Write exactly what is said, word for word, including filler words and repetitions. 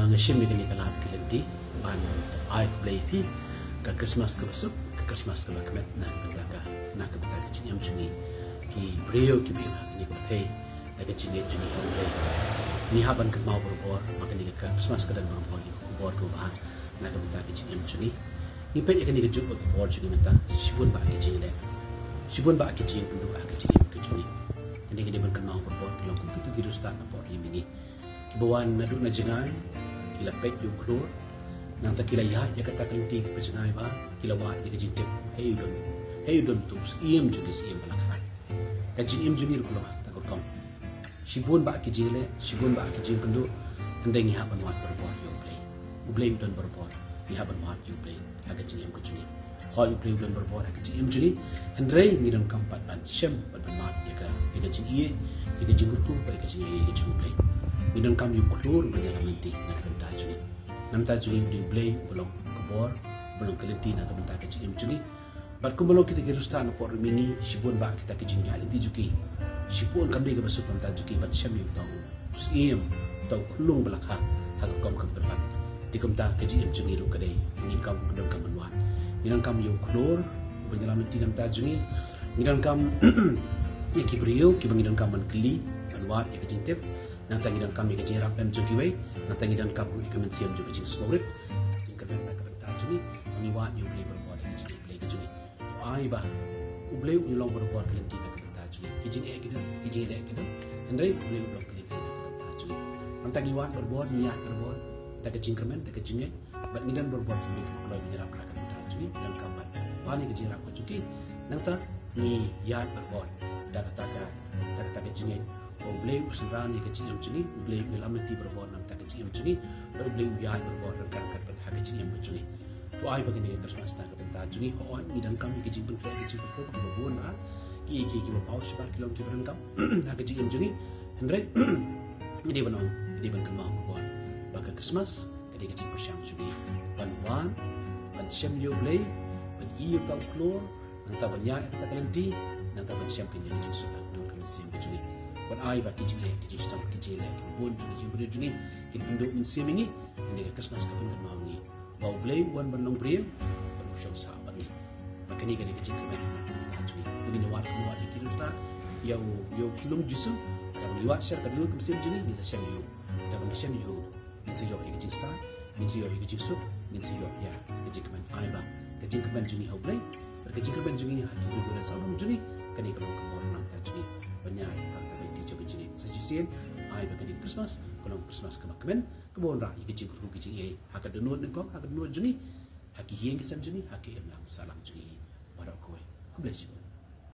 Nga shim ïa kane ka lad ka lynti ban ai khublei ïa phi, ka Christmas kaba suk, ka Christmas kaba kmen na ka bynta ka, na ka bynta ka jingim jong ngi ki briew kiba im ha kane ka pyrthei, na ka jingim jong ngi ha U Blei. Ngi hap ban kynmaw barabor ba kane ka Christmas ka don barabor ïa ka khubor kaba bha na ka bynta ka jingim jong ngi. Ngi peit ïa kane ka juk ba ka por jong ngi mynta, shibun bah ki jingeh, shibun bah ki jingpynduh ha ka jingim ka jong ngi. Kane ka dei ban kynmaw barabor, ki long kum kito ki riewstad na pdeng ri mihngi kiba wan naduh na jngai, ki la peit ïa u khlur, nangta ki la ïaid ïa kata ka lynti kaba jngai bha, ki la wad ïa ka jingtip, hei u don, hei u don uto u syiem jong ngi, syiem ba la kha. Ka jingim jong ngi ruh ka long kata ka rukom. Shibun bah ki jingleh, shibun bah ki jingpynduh, hynrei ngi hap ban wad barabor ïa U Blei. U Blei u don barabor, ngi hap ban wad ïa U Blei ha ka jingim ka jong ngi. Hooid, U Blei u don barabor ha ka jingim jong ngi, hynrei ngi donkam pat ban shem, ban, ban mad ïa ka, ïa ka jingïeit, ïa ka jingkyrkhu bad ïa ka jingïeit ka jong U Blei. Ngi donkam ïa u khlur ban ïalam lynti na ka bynta jong ngi. Na ka bynta jong ngi, U Blei uba long ka bor, uba long ka lynti na ka bynta ka jingim jong ngi. Bad kumba long kita ki riewstad na pdeng ri mihngi, shibun bah kita ki jingïaid lynti jong ki, shibun kam dei kaba suk na ka bynta jong ki ban shem ïa uto u syiem, uto u khyllung ba la kha ha ka rukom kaba pynban. Te kumta ka jingim jong ngi ruh ka dei, ngi donkam, ngi donkam ban wad, ngi donkam ïa u khlur ban ïalam lynti na ka bynta jong ngi. Ngi donkam ïa ki briew kiba ngi donkam ban kylli, ban wad ïa ka jingtip. Nangta ngi donkam ïa ka jingïarap jong kiwei. Nangta ngi donkam ruh ïa ka mynsiem jong ka jingsngewrit, jingkyrmen na ka bynta jong ngi. Ngi wad ïa U Blei barabor ha ka jingim, Blei ka jong ngi. Ai ba U Blei un long barabor ka lynti na ka bynta jong ngi. Ki jingeh ki don, ki jingeh ki don, hynrei U Blei un long ka lynti na ka bynta jong ngi. Nangta ngi wad barabor, ngi ïaid barabor da ka jingkyrmen, da ka jingngeit. Bad ngi don barabor ki briew kiba kloi ban ïarap na ka bynta jong ngi, ngi donkam ban pan ïa ka jingïarap ka jong ki. Nangta ngi ïaid barabor da kata ka, da kata ka jingngeit ba U Blei u synran ïa ka jingim jong ngi, U Blei u ïalam lynti barabor na ka bynta ka jingim jong ngi, bad U Blei u ïaid barabor ryngkat ryngkat bad ha ka jingim ka jong ngi. To ai ba kane ka Christmas na ka bynta jong ngi, hooid ngi donkam ïa ka jingpynkhreh, ka jingpynkhreh kaba bun bha, kiei kiei kiba paw shabar ki long kiba donkam ha ka jingim jong ngi. Hynrei ngi dei ban ong, ngi dei ban kynmaw barabor ba ka Christmas ka dei ka jingpyrshang jong ngi ban wan, ban shem ïa U Blei, ban ïohi ïa uto u khlur, nangta ban ïaid ïa kata ka lynti, nangta ban shem ïa ka jingsuk ha ka dur ka mynsiem ka jong ngi. Ban ai ba ki jingeh, ki jingshitang, ki jingleh kiba bun jong ki jingbriew jong ngi kin pynduh mynsiem ïa ngi. Kane ka Christmas ka pynkynmaw ïa ngi ba U Blei u wan ban long briew, bad u shong sah bad ngi. Bad kane ka dei ka jingkyrmen na ka bynta jong ngi. Ba ngin ïa wad, ngin wad ïa ki riewstad, ïa u, ïa u khyllung Jisu. Lada ngin wad sha ka dur ka mynsiem jong ngi, ngin sa shem ïa u. Lada ngin shem ïa u, ngin sa ïoh ïa ka jingstad, ngin sa ïoh ïa ka jingsuk, ngin sa ïoh ïa ka jingkmen. Ai ba ka jingkmen jong ngi ha U Blei, bad ka jingkmen jong ngi ha ki briew kiba don sawdong jong ngi, kane ka long ka bor na ka bynta jong ngi ban ïaid ha ka lynti jong ka jingngeit. Sa shisien, ai ba kane ka Christmas ka long Christmas kaba kmen, kaba wanrah ïa ka jingkyrkhu, ka jingïeit ha ka dohnud nyngkong, ha ka dohnud jong ngi, ha ki ïing ki sem jong ngi, ha ka imlang sahlang jong ngi baroh kawei. Khublei shibun.